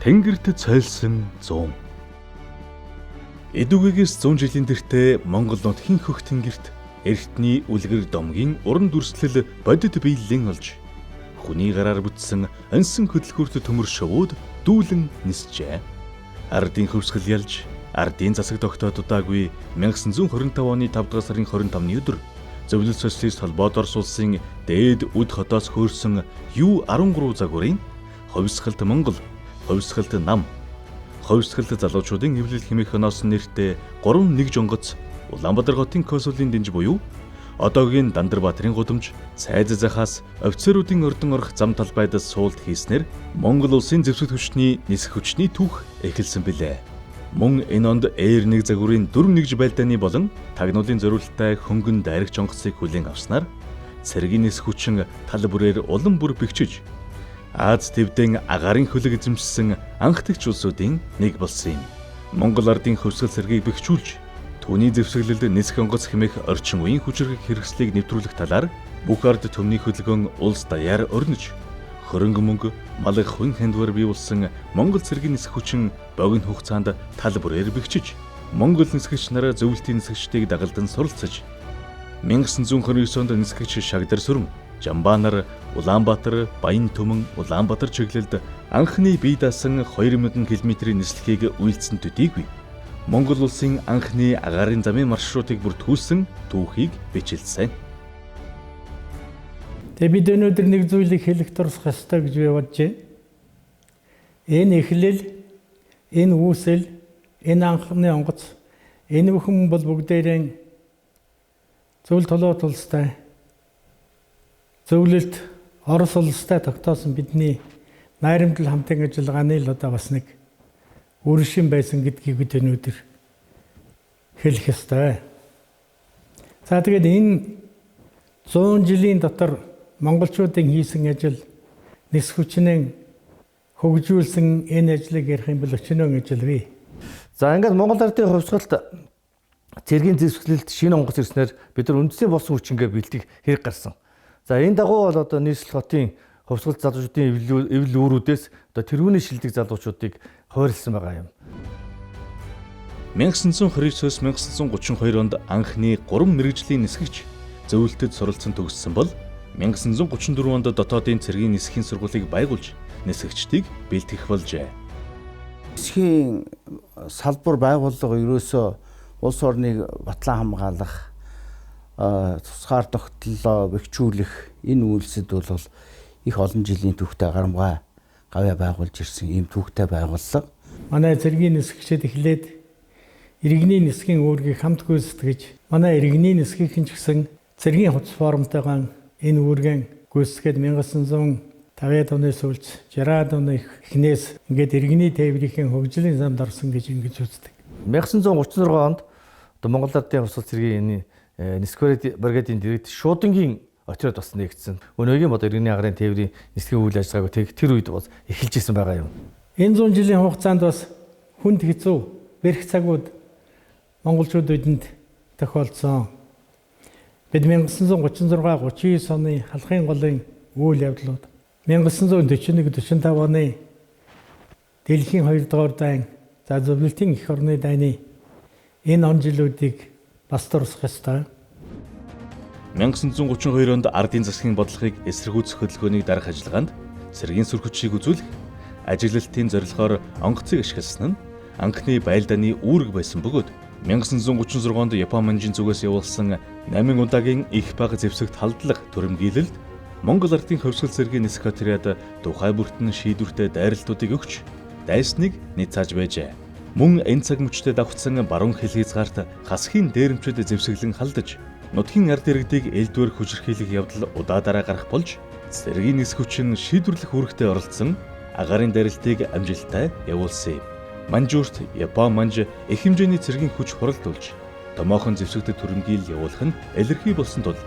Тэнгэрт цойлсон 100. Эдүгээс 100 жилийн тэртээ Монгол нутгийн хөх тэнгэрт эртний үлгэр домгийн уран дүрслэл бодит биелэн олж хүний гараар бүтсэн онсон хөдөлгүүрт төмөр шувууд дүүлэн нисжээ. Ардын хөвсгөл ялж, ардын засаг тогтоод удаагүй 1925 оны 5 дугаар сарын 25-ны өдөр Зөвлөл Социалист холбоод Орос улсын дээд үд хотоос хөөрсөн Ю-13 загварын Хувьсгалт Монгол, Хувьсгалт Нам, Хувьсгалт залуучуудын эвлэл хэмээх оноос нэртэй 3-1 жонгоц Улаанбаатар хотын консулын дэнж буюу одоогийн Дандарбаатарын гудамж Цайз захаас офицеруудын ордон орох зам талбайд суулт хийснээр Монгол улсын зэвсэг хүчний нисэх хүчний түүх эхэлсэн билээ. Мөн энэ онд Air 1 загварын 4-1 байлдааны болон тагнуулын зориулттай хөнгөн дайрагч онгоцыг хүлээн авснаар цэргийн нисэх хүчин тал бүрээр улам бүр бэхжиж Аз твдэн агаарын хөлөг эзэмшсэн анхдагч улсуудын нэг болсон юм. Монгол ардын хөвсгөл цэргийг бэхжүүлж түүний зэвсэглэлд нисэх онгоц хэмээх орчин үеийн хүчирхэг хэрэгслийг нэвтрүүлэх талаар бүх ард түмний хөдөлгөөн улс даяар өрнөж хөрөнгө мөнгө, малгай хүн хандвар бий болсон Монгол цэргийн нисэх хүчин богино хугацаанд тал бүрээр бэхжиж Монгол нисгэгч нараа зөвлөлтийн нисгэгчдийг дагалдан суралцаж 1929 онд нисгэгч Шагдар Сүрэн Жамбаанар Улаанбаатар, Баян Түмэн, Улаанбаатар чиглэлд анхны бие даасан 2000 км-ийн нислэгийг үйлдсэн төдийгүй Монгол улсын анхны агаарын замын маршрутыг бүртгүүлсэн түүхийг бичилсэн. Тэгээ бид өнөөдөр нэг зүйлийг хэлэх дурсах ёстой гэж би бодож байна. Энэ эхлэл, энэ үүсэл, энэ анхны онгоц, энэ бүхэн бол бүгдээрээ зөвлөлт толгой улстай, зөвлөлт Орос улстай тогтоосон бидний найрамдал хамтын ажиллагааны л одоо бас нэг үр шим байсан гэдгийг бид өнөөдөр хэлэх ёстой. За тэгээд энэ 100 жилийн дотор монголчуудын хийсэн ажил нисэх хүчнээ хөгжүүлсэн энэ ажлыг ярих юм бол өчнөөн ажил бий. За ингээд Монгол ардын хувьсгалт цэргийн зэвсэглэлд шинэ онгоц ирснээр бид нар үндсийн болсон хүчингээ бэлтгэх хэрэг гарсан. За энэ дагуу бол одоо нийслэл хотын хувьсгалт залуучуудын эвлэл үүрүүдээс одоо тэргүүний шилдэг залуучуудыг хойрлсон байгаа юм. 1929-оос 1932 онд анхны 3 мэргэжлийн нисгэгч зөвлөлтөд суралцсан төгссөн бол 1934 онд дотоодын цэргийн нисхийн сургуулийг байгуулж нисгэгчдийг бэлтгэх болжээ. Нисхийн салбар байгууллага ерөөсөө улс орныг батлан хамгаалах, тусгаар тогтолцоо бэхжүүлэх энэ үйлсэд бол их олон жилийн түүхтэй гарамгай гавьяа байгуулж ирсэн ийм түүхтэй байгууллага. Манай цэргийн нисгэгчид эхлээд иргэний нисхийн үүргийг хамт гүйцэтгэж, манай иргэний нисгийнхэн ч гэсэн цэргийн хувцас формтойгоо энэ үүргээ гүйцэтгээд 1950-ад оны сүүлд 60-ад оны эхнээс ингээд иргэний тээврийн хөгжлийн замд орсон гэж ингэж үздэг. 1936 онд одоо Монгол ардын хувьсгал цэргийн энэ нисэх бригадын директор Шуудангийн отряд бас нэгдсэн. Өнөөгийн одоо иргэний агарын тээврийн нисхийн үйл ажиллагааг тэр үед бас эхэлж исэн байгаа юм. Энэ 100 жилийн хугацаанд бас хүнд хэцүү бэрх цагууд монголчууд бидэнд тохиолдсон. Бид 1936 39 оны халахын голын үйл явдлууд, 1941 45 оны дэлхийн 2 дугаар дайн, за зөвлөлтийн эх орны дайны энэ он жилүүдийг бас дурсах ёстой. 1932 онд ардын засгийн бодлогыг эсэргүүцэх хөдөлгөөнийг дарах ажиллагаанд цэргийн сүр хүчийг үзүүлэх ажиглалтын зорилгоор онгоцыг ашигласан нь анхны байлдааны үүрэг байсан бөгөөд 1936 онд Япон манжийн зүгээс явуулсан 8 удаагийн их бага зэвсэгт халдлага түрэмгийлэлд Монгол ардын хувьсгал цэргийн нисэх отряд тухай бүртэн шийдвэртэй дайралтуудыг өгч дайсныг нийцааж байжээ. Мөн энэ цаг мөчтөд давхцсан баруун хил хязгаарт хасхийн дээрэмчид зэвсэглэн халдаж нутгийн ард иргэдийг элдвэр хүчирхийлэх явдал удаа дараа гарах болж цэргийн нисэх хүчин шийдвэрлэх үүрэгтэй оролцсон агаарын дайралтыг амжилттай явуулсан юм. Манжуурт Япон манж их хэмжээний цэргийн хүч хуралдуулж томоохон зэвсэгдэд түрэмгийл явуулах нь илэрхий болсон тул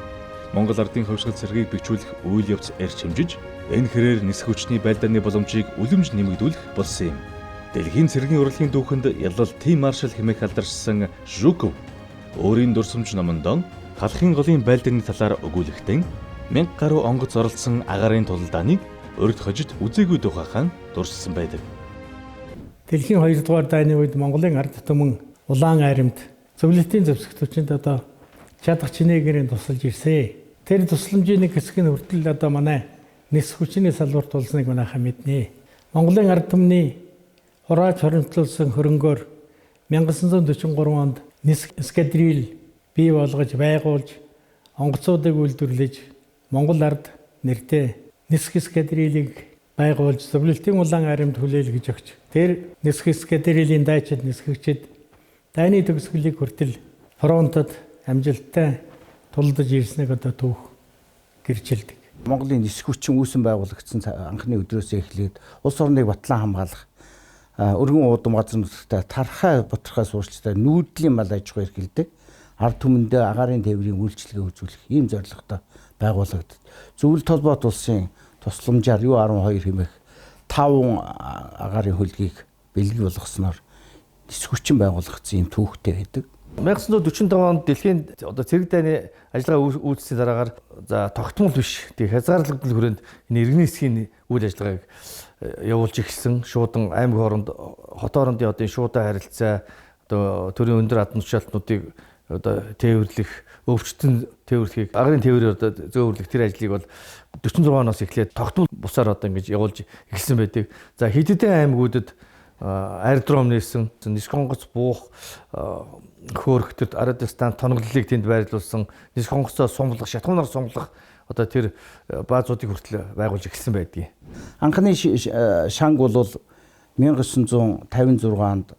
Монгол ардын хувьсгал цэргийг бэхжүүлэх үйл явц эрч хэмжиж энэ хэрээр нисэх хүчний байлдааны боломжийг үлэмж нэмэгдүүлэх болсон юм. Дэлхийн цэргийн урлагийн түүхэнд ялалтын маршал хэмээх алдаршсан Жуков өөрийн дурсамж номондоо халахын голын байлдааны талаар өгүүлэхдээ 1000 гаруй онгоц оролцсон агаарын тулалдааныг урд хожид үзээгүй тухайхан дурссан байдаг. Дэлхийн 2 дугаар дайны үед Монголын ард түмэн улаан айрамд зөвлөлтийн зэвсэг түвшинд одоо чадах чинээгээрээ тусалж ирсэн. Тэр тусламжийн нэг хэсэг нь хүртэл одоо манай нисэх хүчний салбарт тулсныг манайхаа мэднэ. Монголын ард түмний хурааж хоримтлуулсан хөрөнгөөр 1943 онд нисэх эскадрил бий болгож байгуулж онгоцуудыг үйлдвэрлэж Монгол ард нэртэй нисэх эскадрилийг байгуулж зөвлөлтийн улаан айрамд хүлээлгэж өгч тэр нисэх эскадрилийн дайчид нисгэгчид дайны төгсгөлийг хүртэл фронтод амжилттай тулдаж ирснийг одоо түүх гэрчилдэг. Монголын нисэх хүчин үүсэн байгуулагдсан анхны өдрөөс эхлээд улс орныг батлан хамгаалах өргөн уудам газар нутагт тархай бутархай суурьчтай нүүдлийн мал аж ахуй эрхэлдэг, ард түмэндээ агаарын тээврийн үйлчилгээ үзүүлэх ийм зорилготой байгуулагдав. Зөвлөлт холбоот улсын тусламжаар Ю-12 хэмээх 5 агаарын хөлгийг бэлэг болгосноор нисэх хүчин байгуулагдсан ийм түүхтэй байдаг. 1945 онд дэлхийн одоо цэрэг дайны ажиллагаа үйлчлсэний дараагаар за тогтмол биш тэг хязгаарлагдал хүрээнд энэ иргэний хэсгийн үйл ажиллагааг явуулж эхэлсэн. Шуудан аймаг хооронд хот хоорондын одоо шуудан харилцаа одоо төрийн өндөр албан тушаалтнуудыг одоо тээвэрлэх, өвчтөн тээвэрлэхийг агарын тээврээр одоо зөөвөрлөх тэр ажлыг бол 46 оноос эхлээд тогтмол бусаар одоо ингэж явуулж эхэлсэн байдаг. За хэд хэдэн аймагуудад аэродром нээсэн, нисэх онгоц буух хөөрхтөд радиостан тоноглолыг тэнд байрлуулсан, нисэх онгоцоо сумлах, шатхуунаар сумлах одоо тэр баазуудыг хүртэл байгуулж эхэлсэн байдгийг. Анхны шанг бол 1956 онд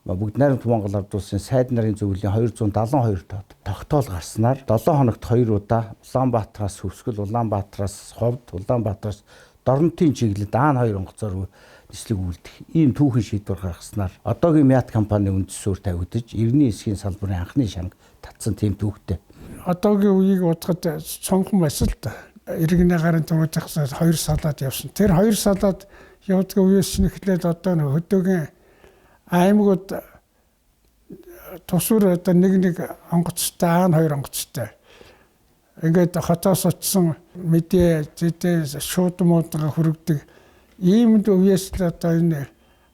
Бүгд найрамд Монгол Ард Улсын сайд нарын зөвлөлийн 272 тоод тогтоол гарснаар 7 хоногт 2 удаа Улаанбаатараас Хөвсгөл, Улаанбаатараас Ховд, Улаанбаатараас Дорнотын чиглэлд Аан 2 онгоцоор нислэг үйлдэх ийм түүхэн шийдвэр гаргаснаар одоогийн Мят компани үндэс суурь тавигдаж иргэний эсхийн салбарын анхны шанг татсан тийм түүхтэй. Одоогийн үеийг бодоход цонхон байсан л да. Иргэний гарын төвөд захсаар 2 салаад явсан. Тэр 2 салаад явдаг үеэс нь эхлээд одоо хөдөөгийн аймагуд тусвар одоо нэг нэг онгоцтой, аан хоёр онгоцтой. Ингээд хотоос очсон мэдээ зэдээ шууд муудгаа хүргэдэг иймд үеэс л одоо энэ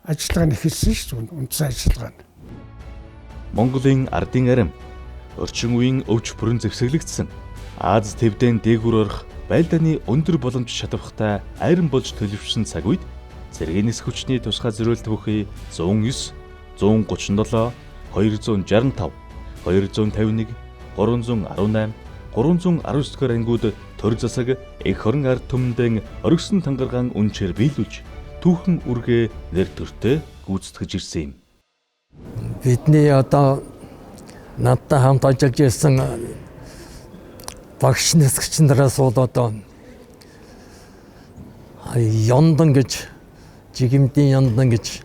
ажиллагаа нь эхэлсэн шүү дээ, үндсэн ажиллагаа нь. Монголын ардын арим орчин үеийн өвч бүрэн зэвсэглэгдсэн Аз твдэн дээгүүр орох байлдааны өндөр боломж шатавхтай айран болж төлөвшсөн цаг үед цэргийн нисэх хүчний тусгай зөрөөлт бүхий 109, 137, 265, 251, 318, 319 дугаар ангиуд төр засаг эх орон ард түмэндээ оргисон тангаргаан үнчээр биелүүлж түүхэн үргээ нэр төртөө гүйцэтгэж ирсэн юм. Бидний одоо надтай хамт ажиллаж ирсэн багш нисгч нараас бол одоо Яндан гэж жигэмдийн Яндан гэж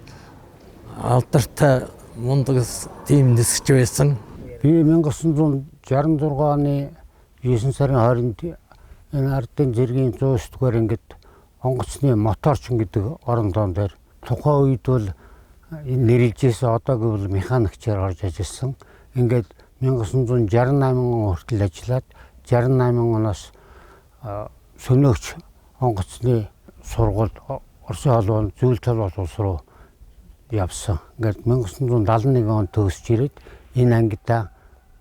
алдартай мундаг тийм нисгч байсан. Би 1966 оны 9 сарын 20-нд энэ ардын зэргийн 109 дугаар ангид онгоцны моторчин гэдэг орон тоон дээр тухайн үед бол энэ нэрлжсэн, одоо гэвэл механикчаар орж ажилласан. Ингээд 1968 он хүртэл ажиллаад 68 оноос сөнөөгч онгоцны сургуульд Оросын холбоонд Зөвлөлт холбоот улс руу явсан. Ингээд 1971 онд төгсөж ирээд энэ ангидаа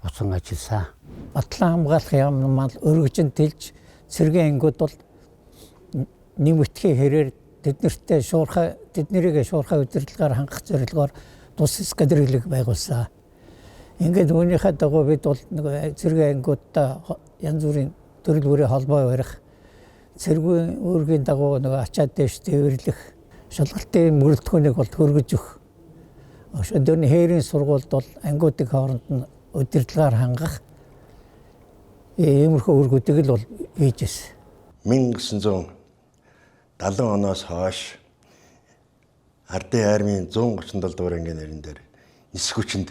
буцан ажилласан. Батлан хамгаалах яам мал өргөжин тэлж цэргийн ангиуд бол нэмэгдэхээ хэрээр тэднэртэй шуурхай тэднэрийг шуурхай удирдлагаар хангах зорилгоор тус эскадрилыг байгуулсан. Ингээд үүнийхээ дагуу бид бол нэг цэргийн ангиудтай янз бүрийн төрөл бүрийн холбоо барих, цэргийн үүргийн дагуу нэг ачаад дээш тээвэрлэх, шалгалтын мөрөлдөхөөнийг бол хөргөж өгөх. Өшөөдөрний хээрийн сургуульд бол ангиудын хооронд нь удирдлагаар хангах иймэрхүү үүргүүдийг л бол хийж байсан. 1970 оноос хойш Ардын армийн 137 дугаар ангийн нэрэн дээр нисэх хүчинд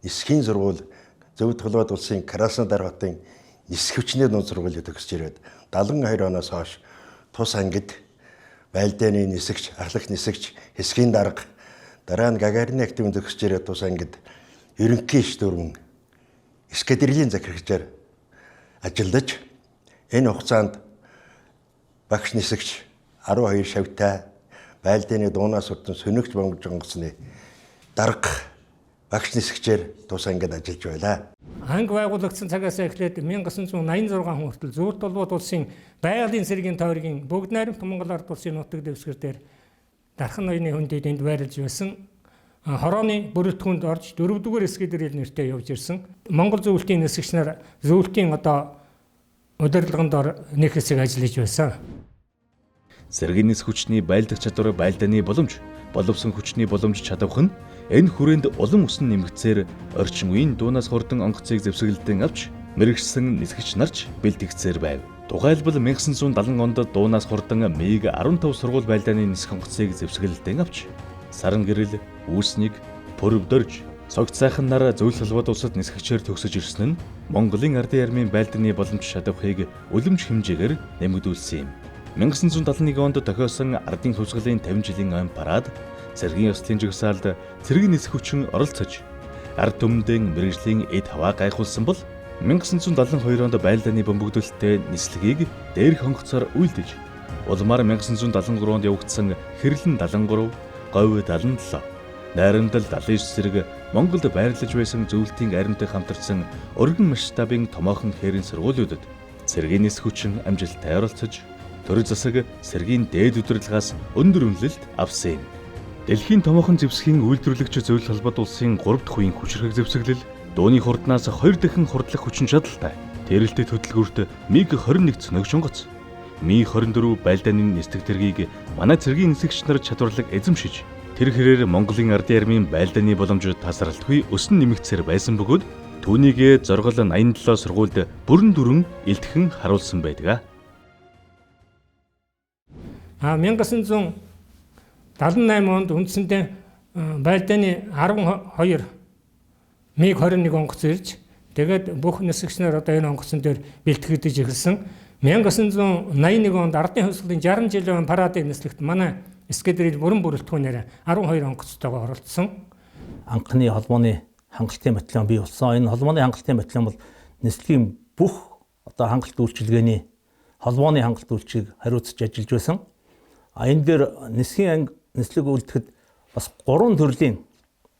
нисхийн сургууль Зөвлөлт холбоот улсын Краснодар хотын нисэх хүчний дунд сургуулийг төгсөж ирээд 72 оноос хойш тус ангид байлдааны нисэгч, ахлах нисэгч, хэсгийн дарга, дараа нь Гагарины активын төгсөж ирээд тус ангид ерөнхий штурман эскадрилийн захирагчаар ажиллаж энэ хугацаанд багш нисэгч 12 шавьтай, Байлдааны дуунаас урдан сөнөгч бомбож онгоцны дарга багш нисгчээр тус ангид ажиллаж байлаа. Анги байгуулагдсан цагаас эхлээд 1986 он хүртэл Зөвлөлт Холбоот улсын байгалийн цэргийн тойргийн бүгд найрамдах Монгол Ард улсын нутаг дэвсгэр дээр Дархан ноёны хүндэд энд байрлаж байсан. Хорооны бүрэлдэхүүнд орж 4-р эскадрил нэртэй явж ирсэн. Монгол зөвлөлтийн нисгч нар зөвлөлтийн одоо удирдлаганд нэг хэсэг ажиллаж байсан. Цэргийн нисэх хүчний байлдах чадвар, байлдааны боломж, боловсон хүчний боломж чадвах нь энэ хүрээнд улам өсөн нэмэгдсээр орчин үеийн дуунаас хурдан онгоцыг зэвсэглэлдэн авч мэрэгсэн нисгэгч нарч бэлтгэгдсээр байв. Тухайлбал 1970 онд дуунаас хурдан МиГ-15 сургууль байлдааны нисэх онгоцыг зэвсэглэлдэн авч саран гэрэл, үүснийг, пүрэв дөрж, согт сайхан нар зөвлөл холбоот улсад нисгэгчээр төгсөж ирсэн нь Монголын ардын армийн байлдааны боломж чадвахыг үлэмж хэмжээгээр нэмэгдүүлсэн юм. 1971 онд тохиосон ардын хувьсгалын 50 жилийн ойн парад цэргийн ёслолын жагсаалд цэргийн нисэх хүчин оролцож ард түмэндээ мэргэжлийн эд хаваа гайхуулсан бол 1972 онд байлдааны бөмбөгдөлттэй нислэгийг дээрх онгоцоор үйлдэж улмаар 1973 онд явагдсан Хэрлэн 73, Говь 77, Найрамдал 79 зэрэг Монголд байрлаж байсан зөвлөлтийн аримтай хамтарсан өргөн масштабын томоохон хээрийн сургуулиудад цэргийн нисэх хүчин амжилттай оролцож төр засаг цэргийн дээд удирдлагаас өндөр үнэлэлт авсан юм. Дэлхийн томоохон зэвсгийн үйлдвэрлэгч зөвлөл холбоот улсын 3 дахь үеийн хүчирхэг зэвсэглэл дууны хурднаас 2 дахин хурдлах хүчин чадалтай тэрэлтэд хөдөлгүүрт МиГ-21 цөнөгч онгоц, Ми-24 байлдааны нисдэг тэргийг манай цэргийн нисгэгч нар чадварлаг эзэмшиж тэр хэрээр Монголын ардын армийн байлдааны боломж тасралтгүй өсөн нэмэгдсээр байсан бөгөөд түүнийг зоргол 87 сургуульд бүрэн дүрэн илтгэн харуулсан байдаг. 1978 онд үндсэндээ байлдааны 12 МиГ-21 онгоц ирж тэгээд бүх нисгэгч нар одоо энэ онгоцон дээр бэлтгэгдэж эхэлсэн. 1981 онд ардын хувьсгалын 60 жилийн парадын нислэгт манай эскадрил бүрэн бүрэлдэхүүнээр 12 онгоцтойгоо оролцсон. Анхны холбооны хангалтын батальон бий болсон. Энэ холбооны хангалтын батальон бол нислэгийн бүх одоо хангалт үйлчилгээний холбооны хангалт үйлчлэгийг хариуцж ажиллаж байсан. А энэ дээр нисхийн анги нислэг үлдэхэд бас 3 төрлийн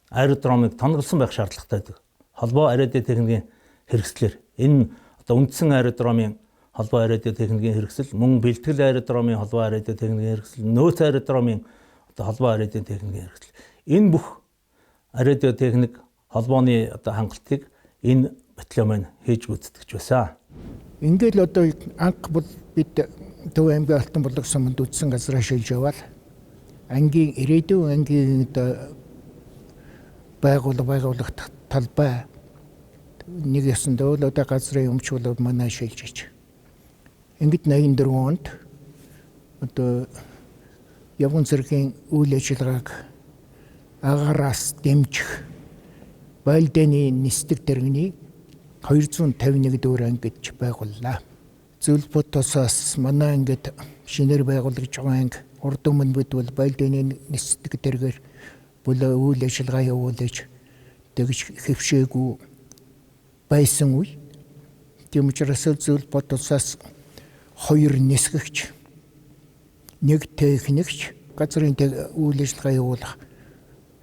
аэродромыг тоноглосон байх шаардлагатай байдаг. Холбоо аэродио техникийн хэрэгслэр энэ одоо үндсэн аэродромын холбоо аэродио техникийн хэрэгсэл, мөн бэлтгэл аэродромын холбоо аэродио техникийн хэрэгсэл, нөөц аэродромын одоо холбоо аэродио техникийн хэрэгсэл. Энэ бүх аэродио техник холбооны одоо хангалтыг энэ батальон маань хийж гүйцэтгэж байсан. Ингээл одоо анх бол бид Төв аймгийн Алтан булаг суманд үдсэн газраа шилж яваал ангийн ирээдүйн ангийн одоо байгууллага талбай нэг ясандаа л одоо газрын өмч бол манай шилжиж. Ингээд 84 онд одоо явган цэргийн үйл ажиллагааг агаараас дэмжих байлдааны нисдэг тэрэгний 251 дугаар анги гэж байгууллаа. Зөвлөлт тусаас манай ангид шинээр байгуулагдж байгаа анги урд өмнө бид бол байлдааны нисдэг тэргээр бүлээ үйл ажиллагаа явуулж тэгж хэвшээгүй байсан үе. Тийм учраас зөвлөлт тусаас 2 нисгэгч, нэг техникч газрын үйл ажиллагаа явуулах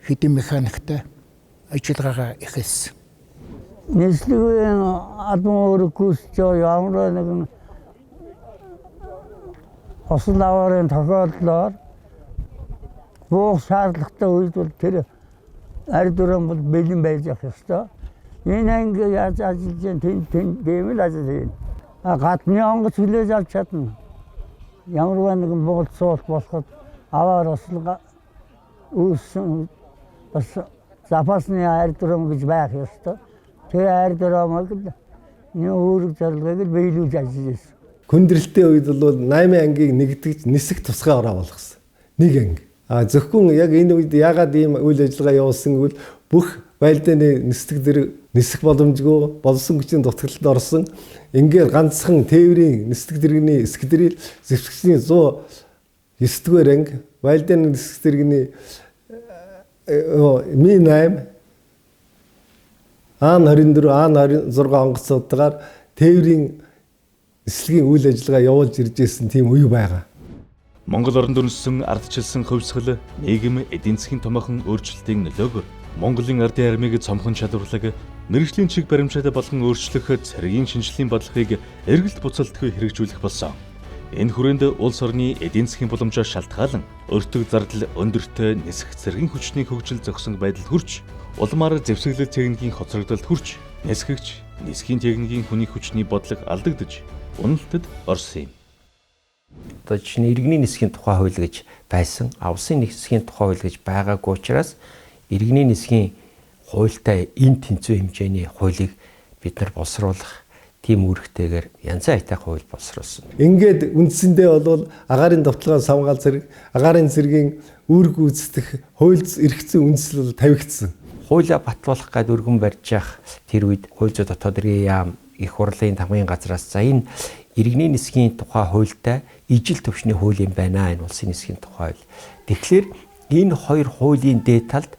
хэдэн механиктай ажиллагаагаа эхэлсэн. Нислэгийн албан үүрэг гүйцэтгэж ямар нэгэн осол аваарын тохиолдлоор буух шаардлагатай үед бол тэр аэродром бол бэлэн байж явах ёстой. Энэ анги яаж ажиллаж байна тийм л ажил хийнэ. Гадны онгоц хүлээж авч чадна. Ямар нэгэн буулт суулт болоход аваар осол үүссэн бас запасны аэродром гэж байх ёстой. Тэр аэродромыг нэг үүрэг зорилгыг биелүүлж ажиллаж байсан. Хүндрэлтийн үед бол 8 ангийг нэгтгэж нисэх тусгай ороо болгосон. Нэг анги. А зөвхөн яг энэ үед яагаад ийм үйл ажиллагаа явуулсан гэвэл бүх байлдааны нисдэг зэрэг нисэх боломжгүй болсон хүчин дутагдлалд орсон. Ингээд ганцхан тээврийн нисдэг зэрэгний эскадрил зэвсэгчний 109 дугаар анги байлдааны нисэх зэрэгний Ми-8 А24 А26 онгоцуудаар тээврийн нислэгийн үйл ажиллагаа явуулж ирж байсан тийм үе байгаа. Монгол оронд өрнөссөн ардчилсан хувьсгал нийгэм эдийн засгийн томоохон өөрчлөлтийн нөлөөгөөр Монголын ардын армийг цомхон чадварлаг мэргэжлийн чиг баримжаатай болгон өөрчлөх цэргийн шинжлэлийн бодлогыг эргэлт буцалтгүй хэрэгжүүлэх болсон. Энэ хүрээнд улс орны эдийн засгийн боломжоо шалтгаалan өртөг зардал өндөртэй нисэх цэргийн хүчний хөгжил зохисон байдалд хүрч улмаар зэвсэглэл техникийн хоцрогдолд хүрч нисгэгч нисхийн техникийн хүний хүчний бодлого алдагдаж уналтад орсон юм. Одоо жишээ нь иргэний нисхийн тухай хууль гэж байсан. Улсын нисхийн тухай хууль гэж байгаагүй учраас иргэний нисхийн хуультай энэ тэнцвэ хэмжээний хуулийг бид нар боловсруулах тийм үүрэгтэйгээр янзын аятай хууль боловсруулсан. Ингээд үндсэндээ бол агаарын довтолгоон самгаал зэрэг агаарын цэргийн үүрэг гүйцэтгэх хууль эрх зүйн үндсэл тавигдсан. Хуулиа батлуулах гээд өргөн барьж явах тэр үед хууль зүйн дотоод хэргийн яам их хурлын тамгын газраас за энэ иргэний нисхийн тухай хуультай ижил төвшний хууль юм байна энэ улсын нисхийн тухай хууль. Тэгэхээр энэ хоёр хуулийн дээд талд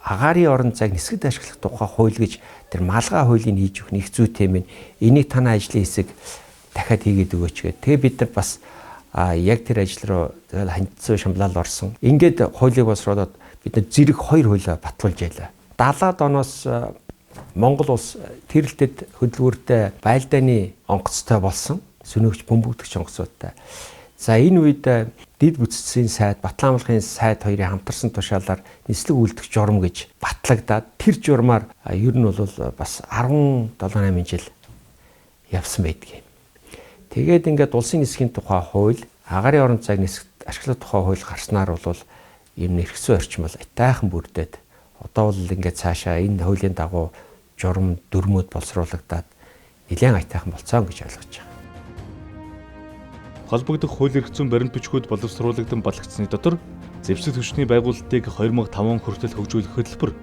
агаарын орон зайг нисгэд ашиглах тухай хууль гэж тэр малгай хуулийг хийж өгөх нэг зүйтэй юм. Энийг танай ажлын хэсэг дахиад хийгээд өгөөч гэх. Тэгээ бид нар бас яг тэр ажил руу тэгэл хандсан шамлал орсон. Ингээд хуулийг боловсруулаад бид нар зэрэг хоёр хуулиа батлуулж ялаа. 70-аад оноос Монгол улс тэрэлтэд хөдөлгүүртэй байлдааны онгоцтой болсон. Сөнөөгч бөмбөгдөгч онгоцуудтай. За энэ үед дэд бүтцийн сайд, Батламлахын сайд хоёрын хамтарсан тушаалаар нислэг үлдэх журам гэж батлагдаад тэр журмаар ер нь бол бас 17 8 жил явсан байдгийг. Тэгээд ингээд улсын нисхийн тухай хууль, агаарын орон зайг нисэх ашиглах тухай хууль гарснаар бол ер нь эрх зүйн орчин бол айтайхан бүрдээд одоо бол ингээд цаашаа энэ хуулийн дагуу журам дүрмүүд боловсруулагдаад нэлээд айтайхан болцсон гэж ойлгож байгаа. Холбогдох хууль эрх зүйн баримт бичгүүд боловсруулагдан батлагдсаны дотор зэвсэг түвшний байгуулалтыг 2005 он хүртэл хөгжүүлэх хөтөлбөр,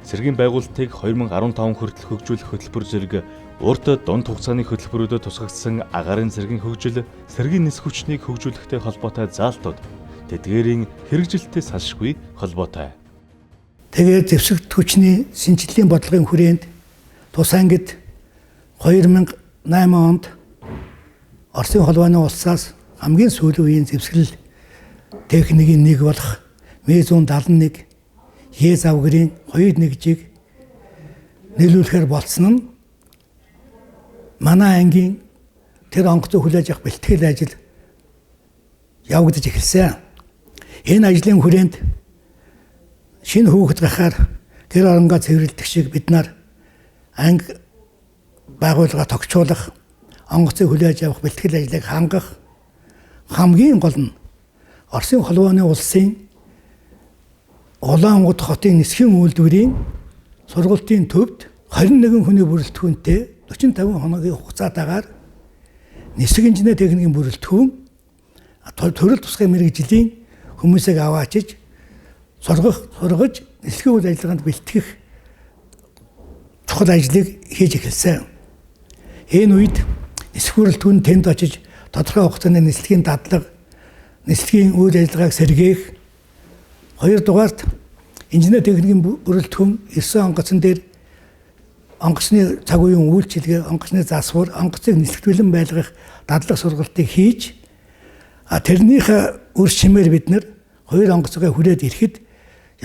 цэргийн байгуулалтыг 2015 хүртэл хөгжүүлэх хөтөлбөр зэрэг урт дунд хугацааны хөтөлбөрүүдэд тусгагдсан агаарын цэргийн хөгжил, цэргийн нисэх хүчнийг хөгжүүлэхтэй холбоотой заалтууд тэдгээрийн хэрэгжилттэй салшгүй холбоотой. Тэгээд зэвсэг хүчний шинжлэлийн бодлогын хүрээнд тус ангид 2008 онд Оросын холбооны улсаас хамгийн сүүлийн үеийн зэвсэглэл техникийн нэг болох Ми-171 Е завгрын 2.1-ийг нийлүүлэхээр болцсон нь манай ангийн тэр онгоцыг хүлээж авах бэлтгэл ажил явагдаж эхэлсэн. Энэ ажлын хүрээнд шинэ хүүхэд гахаар гэр оронгоо цэвэрлэдэг шиг бид нар анги байгууллага тогтчуулах, онгоцыг хүлээж авах бэлтгэл ажлыг хангах, хамгийн гол нь Оросын холбооны улсын Улаанбаатар хотын нисхийн үйлдвэрийн сургалтын төвд 21 хүний бүрэлдэхүүнтэй 45 хоногийн хугацаатаагаар нисэх инженер техникийн бүрэлдэхүүн төрөл тусгай мэргэжлийн хүмүүсийг аваачиж сургаж нислэгийн үйл ажиллагаанд бэлтгэх чухал ажлыг хийж эхэлсэн. Энэ үед нисэх бүрэлдэхүүн тэнд очиж тодорхой хугацааны нислэгийн дадлага, нислэгийн үйл ажиллагааг сэргээх, хоёрдугаарт инженер техникийн бүрэлдэхүүн 9 онгоцон дээр онгоцны цаг үеийн үйлчилгээ, онгоцны засвар, онгоцыг нислэгт бэлэн байлгах дадлага сургалтыг хийж тэрнийхээ үр шимээр бид нар хоёр онгоцгоо хүрээд ирэхэд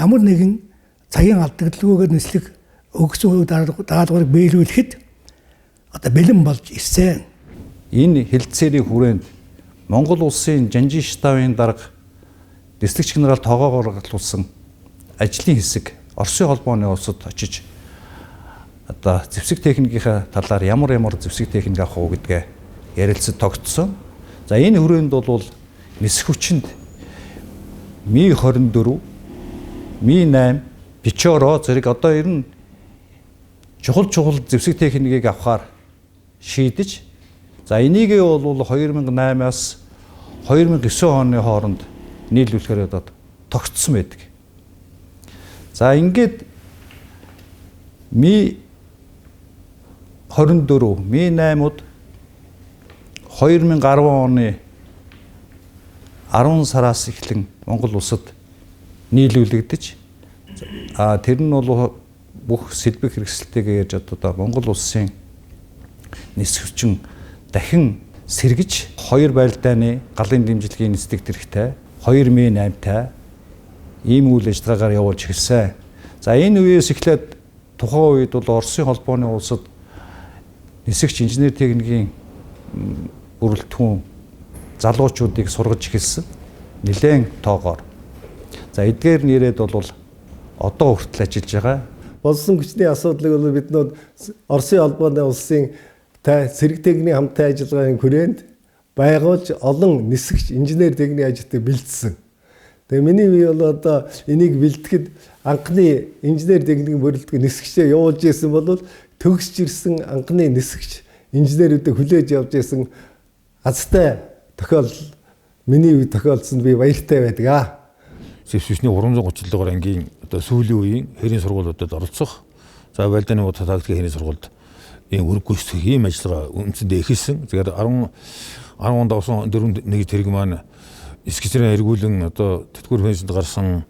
ямар нэгэн цагийн алдагдalgүйгээр нислэг өгсөн даалгаврыг биелүүлэхэд одоо бэлэн болж ирсэн. Энэ хэлтсэрийн хүрээнд Монгол улсын Жанжин штабын дарга нислэгч генерал Тогоогоор галуулсан ажлын хэсэг Оросын холбооны улсад очиж одоо зэвсэг техникийнхаа талаар ямар зэвсэг техник авах уу гэдгээ ярилцаж тогтсон. За энэ хүрээнд бол нисэх хүчинд Ми-24, Ми-8, Печоро зэрэг одоо ер нь чухал зэвсэг техникийг авахар шийдэж, за энийгээ бол 2008-аас 2009 оны хооронд нийлүүлэхээр одоо тогтсон байдаг. За ингээд Ми-24, Ми-8-ууд 2010 оны 10 сараас эхлэн Монгол улсад нийлүүлэгдэж, тэр нь бол бүх сэлбэг хэрэгсэлтэйгээ ярьж одоо Монгол улсын нисэх хүчин дахин сэргэж 2 байлдааны галын дэмжлэгийн нислэг тэрэгтэй 2008-тай ийм үйл ажиллагаагаар явуулж эхэлсэн. За энэ үеэс эхлээд тухайн үед бол Оросын холбооны улсад нисэгч инженер техникийн бүрэлдэхүүн залуучуудыг сургаж эхэлсэн. Нилээн тоогоор. За эдгээр нэрээд бол одоо хүртэл ажиллаж байгаа. Болсон хүчний асуудлыг бол бид нүүд Оросын холбооны улсын та цэрэг техникийн хамтын ажиллагааны хүрээнд байгуулж олон нисгч инженер техникийн ажилтныг бэлдсэн. Тэгээ миний бие бол одоо энийг бэлтгэхэд анхны инженер техникийн бүрэлдэхүүн нисгчээ явуулж исэн бол төгсөж ирсэн анхны нисгч инженерүүдийг хүлээж явж исэн азтай тохиолдол миний үе тохиолдсонд би баяртай байдаг аа. Зэвсвэсний 330 дугаар ангийн одоо сүүлийн үеийн хэрийн сургуулиудад оролцох. За Валданы удаа тактикийн хэрийн сургуульд ийм үүрэг гүйцэтгэх ийм ажиллагаа үндсэндээ эхэлсэн. Тэгэхээр 10 онд авсан дөрөв нэг тэрэг маань нисгчрээ эргүүлэн одоо тэтгэвэр пенсэнд гарсан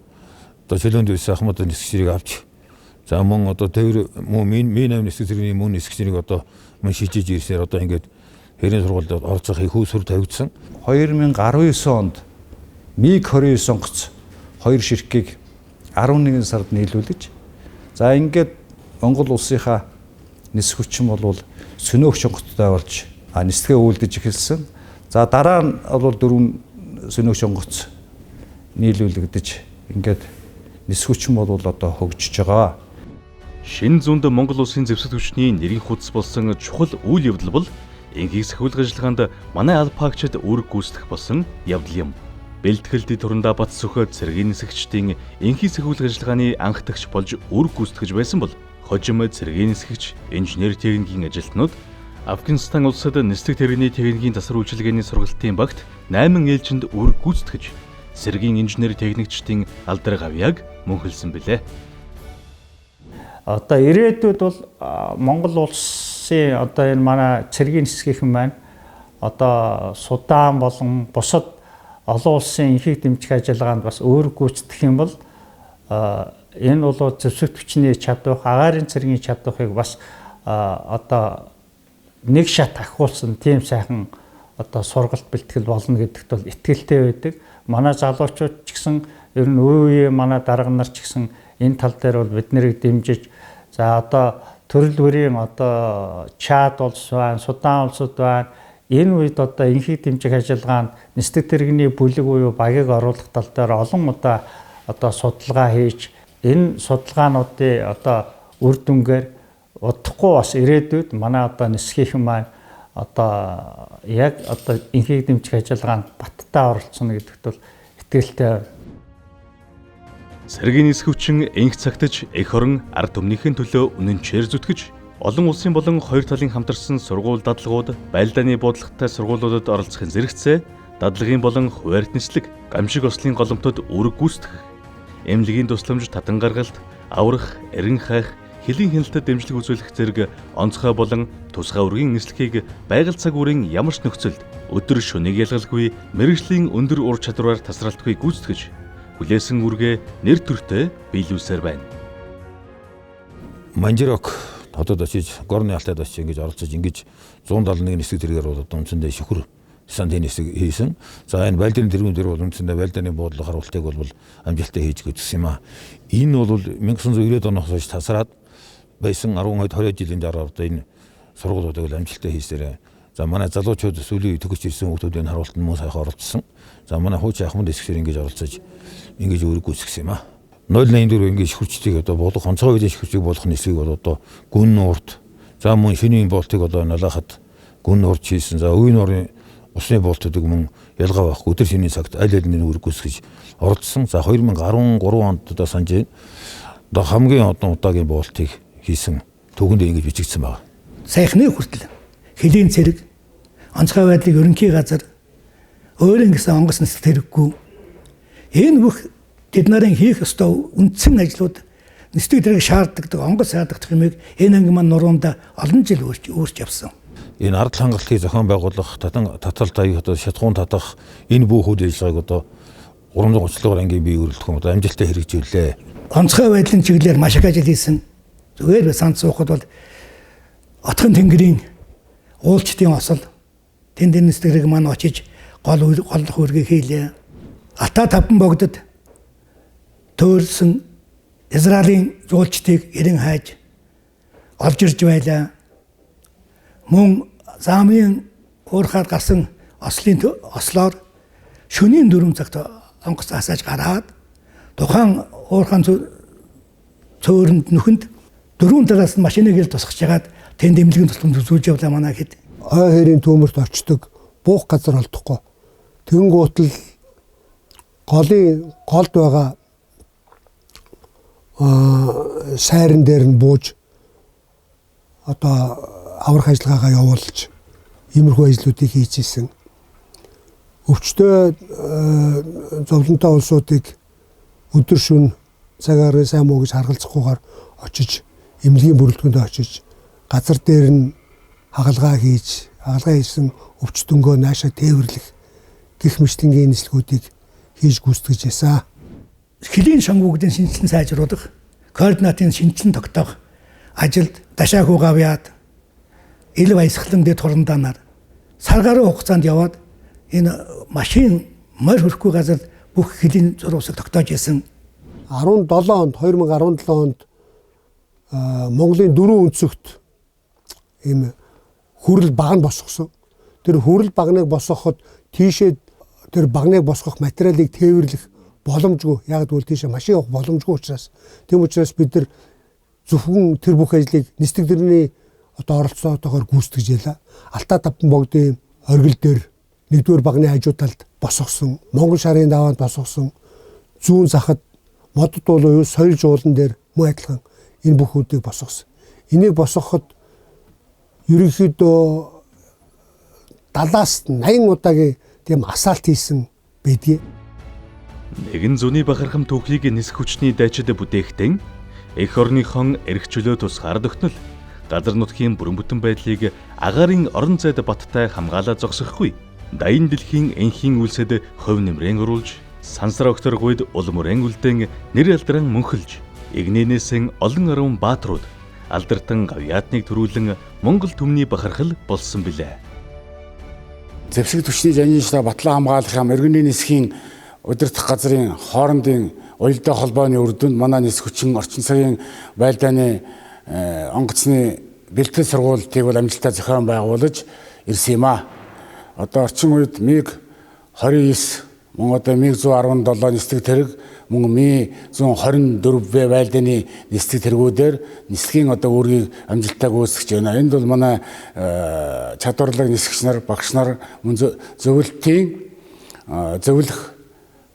одоо чөлөөнд байсан ахмад нисгчрийг авч за мөн одоо тээвэр мөн ми 8 нисгэг зэргийн мөн нисгчрийг одоо мөн шижиж ирсээр одоо ингээд хэрийн сургуульд оролцох их үүсвэр тавигдсан. 2019 онд МиГ 29 онгоц хоёр ширхгийг 11 сард нийлүүлж за ингээд Монгол улсынхаа нисэх хүчин бол сөнөөгч онгоцтой болж нислэгээ үйлдэж эхэлсэн. За дараа нь бол дөрвөн сөнөөгч онгоц нийлүүлэгдэж ингээд нисэх хүчин бол одоо хөгжиж байгаа. Шинэ зуунд Монгол улсын зэвсэг түвшний нэрийн хуудас болсон чухал үйл явдал бол энхийг сахиулах ажиллагаанд манай алпагчид үүрэг гүйцэтгэх болсон явдал юм. Бэлтгэлд турандаа бат сөхөд цэргийн нисгчдийн энхийг сахиулах ажиллагааны анхдагч болж үүрэг гүйцэтгэж байсан бол хожим цэргийн нисгэгч инженер техникийн ажилтнууд Афганистан улсад нислэг тэрэгний техникийн засвар үйлчилгээний сургалтын багт 8 ээлжинд үүрэг гүйцэтгэж цэргийн инженер техникчдийн алдар гавьяаг мөнхөлсөн билээ. Одоо ирээдүйд бол Монгол улсын одоо энэ манай цэргийн нисгийнхэн маань одоо Судан болон бусад олон улсын энхийг дэмжих ажиллагаанд бас үүрэг гүйцэтгэх юм бол энэ бол зэвсэг түвшний чадвар, агаарын цэргийн чадварыг бас одоо нэг шат ахиулсан тийм сайхан одоо сургалт бэлтгэл болно гэдэгт бол итгэлтэй байдаг. Манай залуучууд ч гэсэн ер нь үе үе манай дарга нар ч гэсэн энэ тал дээр бол бид нарыг дэмжиж за одоо төрөл бүрийн одоо Чад улс байна, Судан улсууд байна. Энэ үед одоо энхийг дэмжих ажиллагаанд нислэг тэрэгний бүлэг буюу багийг оруулах тал дээр олон удаа одоо судалгаа хийж энэ судалгаануудын одоо үр дүнгээр удахгүй бас ирээдүйд манай одоо нисгийнхэн маань одоо яг одоо энхийг дэмжих ажиллагаанд баттай оролцоно гэдэгт бол итгэлтэй. Цэргийн нисэх хүчин энх цагтаж эх орон ард түмнийхэн төлөө үнэнчээр зүтгэж олон улсын болон хоёр талын хамтарсан сургууль дадлагууд, байлдааны буудлагатай сургуулиудад оролцохын зэрэгцээ дадлагын болон хуваарьт нислэг, гамшиг ослын голомтод үүрэг гүйцэтгэх, эмнэлгийн тусламж татан гаргалт, аврах, эрен хайх, хөлийн хяналтад дэмжлэг үзүүлэх зэрэг онцгой болон тусгай үргийн нислэгийг байгаль цаг үеийн ямар ч нөхцөлд өдөр шөнийг ялгалгүй мэргэжлийн өндөр ур чадвараар тасралтгүй гүйцэтгэж хүлээсэн үүргээ нэр төртэй биелүүлсээр байна. Манжирок хотод очиж, Горны алтайд очиж ингэж оролцож ингэж 171 нисэг тэргээр бол одоо үндсэндээ шүхэр десантын нисэг хийсэн. За энэ Валдины тэргүүн дээр бол үндсэндээ Валдины буудлын харуултыг бол амжилттай хийж гүйцэтгэсэн юм аа. Энэ бол 1990-ад оноос хойш тасраад байсан 10 20 жилийн дараа одоо энэ сургуулиудыг бол амжилттай хийсээрээ. За манай залуучууд сүүлийн төгсөж ирсэн хүүхдүүдийн харуултанд мөн сайхан оролцсон. За манай хуучин ахмад нисгчээр ингэж оролцож ингэж үүрэг гүйцэтгэсэн юм аа. 084 ингэж шүхрчдийг одоо болох онцгой үеийн шүхрчийг болох нислэгийг бол одоо гүн нуурт за мөн шинийн болтыг одоо налаахад гүн нуурт хийсэн. За үеийн нуурын усны болтуудыг мөн ялгаа байхгүй өдөр шинийн цагт аль аль нь үүрэг гүйцэтгэж оролцсон. За 2013 онд одоо санаж байна. Одоо хамгийн одон удаагийн болтыг хийсэн түүхэндээ ингэж бичигдсэн байна. Сайхны хүртэл хөлийн цэрэг, онцгой байдлын ерөнхий газар өөрийн гэсэн онгоц нислэг тэрэггүй. Энэ бүх тэд нарын хийх ёстой үндсэн ажлууд нислэг тэрэг шаарддаг, онгоц шаарддаг юмыг энэ анги маань нуруунда олон жил өөрч явсан. Энэ ард хангалтыг зохион байгуулах, татан таталт аяг одоо шатхуун татах энэ бүх үйл ажиллагааг одоо 330 дугаар ангийн бие өрөлдөхөн одоо амжилттай хэрэгжүүллээ. Онцгой байдлын чиглэлээр маш их ажил хийсэн. Зүгээр санд суухад бол Отхон тэнгэрийн уулчдын осол Тэнд энэ нислэг маань очиж гол голлох үүргийг хийлээ. Алтаа таван богдод төөрсөн Израилийн жуулчдыг эрен хайж олж ирж байлаа. Мөн замын уурхаар гарсан ослын ослоор шөнийн 4 цагт онгоц асааж гараад тухайн уурхаан цөөрөнд нүхэнд дөрвөн талаас нь машиныг ил тусгаж хагаад тэнд эмнэлгийн тусламж үзүүлж явлаа манай хэд. Ой хэрийн төмөрт очдог буух газар олдохгүй. Тэнгуут л голын голд байгаа сайран дээр нь бууж одоо аврах ажиллагаагаа явуулж иймэрхүү ажлуудыг хийж исэн. Өвчтөе зовлонтой улсуудыг өдөр шөнө цагаараа сайн муу гэж харгалзахгүйгээр очиж эмнэлгийн бүрэлдэхүүнд очиж газар дээр нь хагалгаа хийж, хагалгаа хийсэн өвчтөнгөө наашаа тээвэрлэх гэх мэтлэнгийн нислэгүүдийг хийж гүйцэтгэж байсан. Хөлийн шангуудын шинжилэн сайжруулах, координатын шинжилэн тогтоох ажилд дашаахуу гавьяад элв баясгалан дэд хурандаа сар гаруй хугацаанд яваад энэ машин морь хөрөхгүй газар бүх хөлийн зурвасыг тогтоож исэн. 17 онд 2017 онд Монголын дөрвөн өнцөгт ийм хүрэл багна босгосон. Тэр хүрэл багныг босгоход тийшээ тэр багныг босгох материалыг тээвэрлэх боломжгүй. Яг гэвэл тийшээ машин явах боломжгүй учраас. Тийм учраас бид нар зөвхөн тэр бүх ажлыг нислэг дэрний одоо оролцоотойгоор гүйцэтгэж ялаа. Алтаа таван богдын оргил дээр нэгдүгээр багны хажуу талд босгосон, Монгол шарын даваанд босгосон, зүүн захад модод уулын соёл жуулан дээр мөн адилхан энэ бүх үдийг босгосон. Энийг босгоход ерөнхийдөө 70-аас 80 удаагийн тийм асаалт хийсэн байдгийг. Нэгэн зуны бахархам түүхийг нисэх хүчний дайчид бүтээхдээ эх орныхон эрх чөлөө тусгаар тогтнол газар нутгийн бүрэн бүтэн байдлыг агаарын орон зайд баттай хамгаалаа зогсохгүй. Даян дэлхийн энхийн үлсэд хувь нэмрэн оруулж, сансар огторгуйд улам өрэн үлдэн нэр алдран мөнхөлж, игнэнээсэн олон арван бааtruуд алдартан гавьяатныг төрүүлэн Монгол түмний бахархал болсон билээ. Зэвсэг түвшний жанжин штаб батлан хамгаалах юм иргэний нисхийн удирдах газрын хоорондын уялдаа холбооны үр дүнд манай нисэх хүчин орчин цагийн байлдааны онгоцны бэлтгэл сургуулийг бол амжилттай зохион байгуулж ирсэн юм аа. Одоо орчин үед МиГ 29 мөн одоо МиГ 117 нислэг тэрэг мөн Ми 124 байлдааны нислэг тэргүүдээр нислэгийн одоо үүргийг амжилттай гүйцэтгэж байна. Энд бол манай чадварлаг нисгч нар, багш нар мөн зөвлөлтийн зөвлөх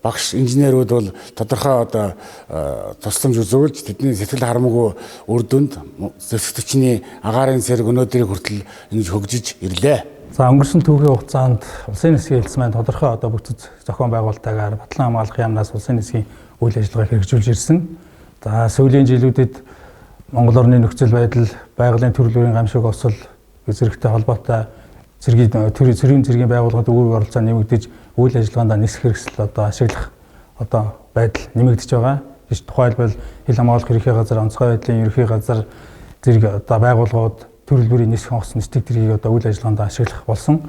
багш инженерүүд бол тодорхой одоо тусламж үзүүлж тэдний сэтгэл харамгүй үр дүнд зэвсэгтвчний агаарын зэрэг өнөөдрийг хүртэл ингэж хөгжиж ирлээ. За өнгөрсөн түүхийн хугацаанд улсын нисгийн хэлц маань тодорхой одоо бүтц зохион байгуулалтаагаар батлан хамгаалах яамнаас улсын нисгийн үйл ажиллагааг хэрэгжүүлж ирсэн. За сүүлийн жилүүдэд Монгол орны нөхцөл байдал, байгалийн төрөл бүрийн гамшиг осол зэрэгтэй холбоотой цэргийн цэргийн цэргийн байгууллагад үүрэг оролцоо нэмэгдэж үйл ажиллагаанд нисэх хэрэгсэл одоо ашиглах одоо байдал нэмэгдэж байгаа. Жишээ тухайлбал хил хамгаалах ерөнхий газар, онцгой байдлын ерөнхий газар зэрэг одоо байгууллагууд төрөл бүрийн нисэх онгоц, нисдэг тэргийг одоо үйл ажиллагаанд ашиглах болсон.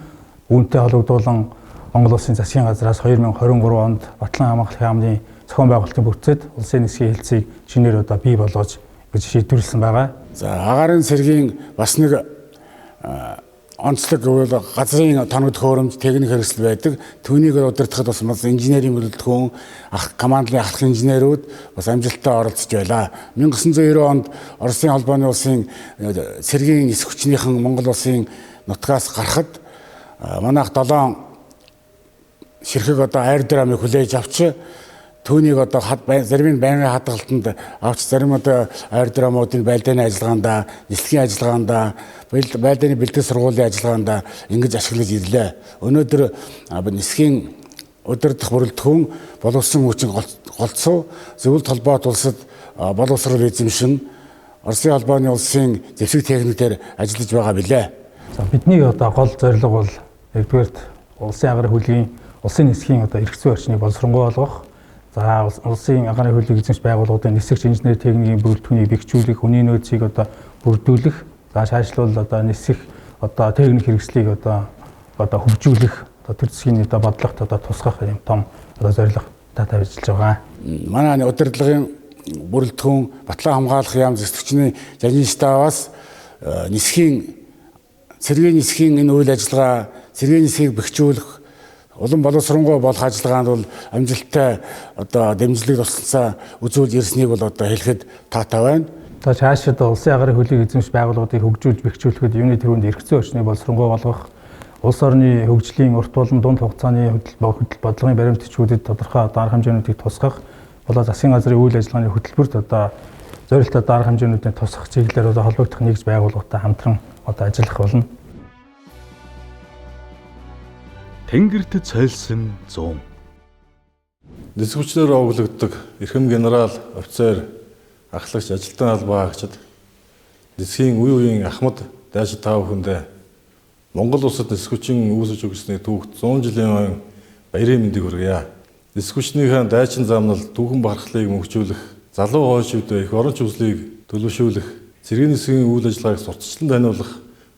Үүнтэй холбогдуулан Монгол Улсын засгийн газраас 2023 онд Батлан хамгаалах яамны зохион байгуулалтын бүтцэд улсын нисхийн хэлцийг шинээр одоо бий болгож гэж шийдвэрлсэн байгаа. За агаарын цэргийн бас нэг онцлог гэвэл газрын тоног төхөөрөмж, техник хэрэгсэл байдаг. Түүнийг удирдахад бас инженерийн бүрэлдэхүүн, командлын ахлах инженерүүд бас амжилттай оролцож байлаа. 1990 онд Оросын холбооны улсын цэргийн нисэх хүчнийхэн Монгол улсын нутгаас гарахад манайх 7 ширхэг одоо аэродромыг хүлээж авч түүнийг одоо зарим нь байнгын хадгалтанд авч, зарим одоо аэродромуудын байлдааны ажиллагаанд, нислэгийн ажиллагаанд, байлдааны бэлтгэл сургуулийн ажиллагаанд ингэж ашиглаж ирлээ. Өнөөдөр нисхийн удирдах бүрэлдэхүүн боловсон хүчин голцоо зөвлөлт холбоот улсад боловсрол эзэмшин Оросын холбооны улсын зэвсэг техникээр ажиллаж байгаа билээ. За бидний одоо гол зорилго бол нэгдүгээрт улсын агаарын хөлгийн улсын нисхийн одоо эрх зүйн орчныг боловсронгуй болгох. За улсын агаарын хөлийг эзэмш байгууллагуудын нисгч инженер техникийн бүрэлдэхүүнийг бэхжүүлэх, хүний нөөцийг одоо бүрдүүлэх, за шаашлуул одоо нисэх одоо техник хэрэгслийг одоо одоо хөгжүүлэх, одоо тэр засгийн одоо бодлогот одоо тусгах юм том одоо зорилго та тавьж байгаа. Манай удирдлагын бүрэлдэхүүн Батлан хамгаалах яам зэвсэгчний жанжин штабаас нисхийн цэргийн нисхийн энэ үйл ажиллагаа, цэргийн нисхийг бэхжүүлэх, улам боловсронгуй болох ажиллагаанд бол амжилттай одоо дэмжлэг тусалцаа үзүүлж ирснийг бол одоо хэлэхэд таатай байна. Одоо цаашид улсын агарын хөлийг эзэмших байгууллагуудыг хөгжүүлж бэхжүүлэхэд юуны түрүүнд эрх зүйн орчныг боловсронгуй болгох, улс орны хөгжлийн урт болон дунд хугацааны хөдөл бодлогын баримт бичгүүдэд тодорхой одоо арга хэмжээнүүдийг тусгах, болоо засгийн газрын үйл ажиллагааны хөтөлбөрт одоо зорилттой арга хэмжээнүүдийн тусгах чиглэлээр одоо холбогдох нэгж байгууллагатай хамтран одоо ажиллах болно. Тэнгэрт цойлсон 100. Нисэх хүчнээр овоглогддог эрхэм генерал, офицер, ахлагч, ажилтан албаа хаагчид, нисхийн үе үеийн ахмад дайчид та бүхэндээ Монгол улсад нисэх хүчин үүсэж өгсөний түүхт 100 жилийн ойн баярын мэндийг хүргье. Нисэх хүчнийхээ дайчин замнал түүхэн бахархлыг мөнхжүүлэх, залуу хойшивдээ их орон чүслийг төлөвшүүлэх, цэргийн нисхийн үйл ажиллагааг сурталчлан таниулах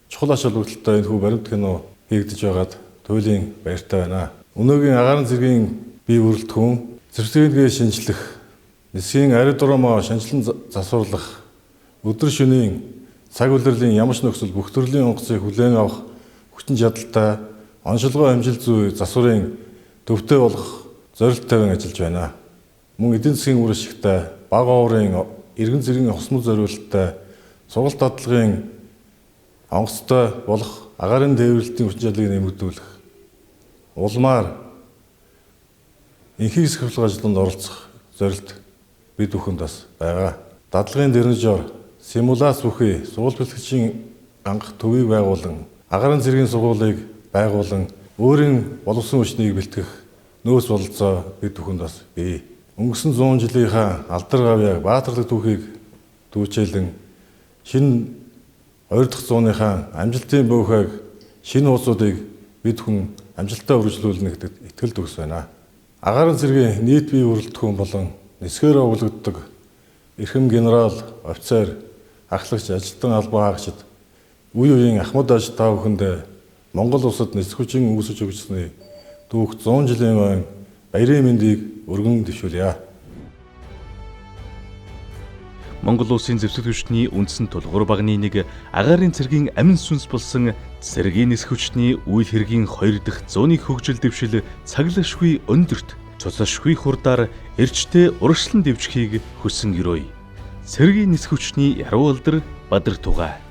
чухал ач холбогдолтой энэхүү баримт кино хийгдэж байгаад туйлын баяртай байна. Өнөөгийн агаарын цэргийн бие бүрэлдэхүүн зэвсэгнгээ шинжлэх, нисхийн аэродромоо шинжилэн засварлах, өдөр шөнийн цаг улирлын ямар ч нөхцөл бүх төрлийн онгоцыг хүлээн авах хүчин чадалтай оншилгоо амжилт зүй засварын төвтэй болох зорилт тавин ажиллаж байна. Мөн эдийн засгийн үр ашигтай, бага оврын эргэн зэргийн хосмол зориулттай, сургалт дадлагын онгоцтой болох агаарын тээвэрлэлтийн хүчин чадлыг нэмэгдүүлэх, улмаар энхийг сахилах ажланд оролцох зорилт бид бүхэнд бас байгаа. Дадлагын дэрнжор, симулац бүхий сургууль бэлтгэгчийн анх төвийг байгуулан, агаарын цэргийн сургуулийг байгуулан өөрийн боловсон хүчнийг бэлтгэх нөөц бололцоо бид бүхэнд бас бий. Өнгөрсөн 100 жилийнхаа алдар гавьяаг баатарлаг түүхийг түүчээлэн шинэ 2 дахь зууныхаа амжилтын бөөхөг шинэ улсуудыг бид хүн амжилттай үргэлжлүүлнэ гэдэгт итгэл төгс байна. Агаарын цэргийн нийт бие бүрэлдэхүүн болон нисгээр овоглогддог эрхэм генерал, офицер, ахлагч, ажилтан албан хаагчид, үе үеийн ахмад аж та бүхэндээ Монгол улсад нисэх хүчин үүсэж өгсөний түүх 100 жилийн ойн баярын мэндийг өргөн дэвшүүлье. Монгол улсын зэвсэг хүчний үндсэн тулгуур багны нэг агаарын цэргийн амин сүнс болсон цэргийн нисэх хүчний үйл хэргийн 2 дахь зууны хөгжил дэвшил цаглашгүй өндөрт цуцашгүй хурдаар эрчтэй урагшлан дэвжихийг хүсэн өрөөе. Цэргийн нисэх хүчний яруу алдар Бадар Тугай.